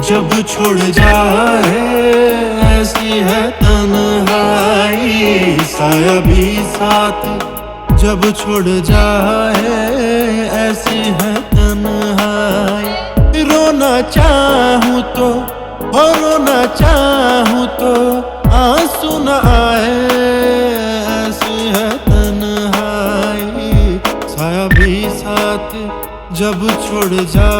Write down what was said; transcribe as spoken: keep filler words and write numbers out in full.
जब छोड़ जाए ऐसी है तन्हाई, साया भी साथ जब छोड़ जाए ऐसी है तन्हाई। रोना चाहूं तो, और रोना चाहूं तो आंसू न आए, ऐसी है तन्हाई। साया भी साथ जब छोड़ जा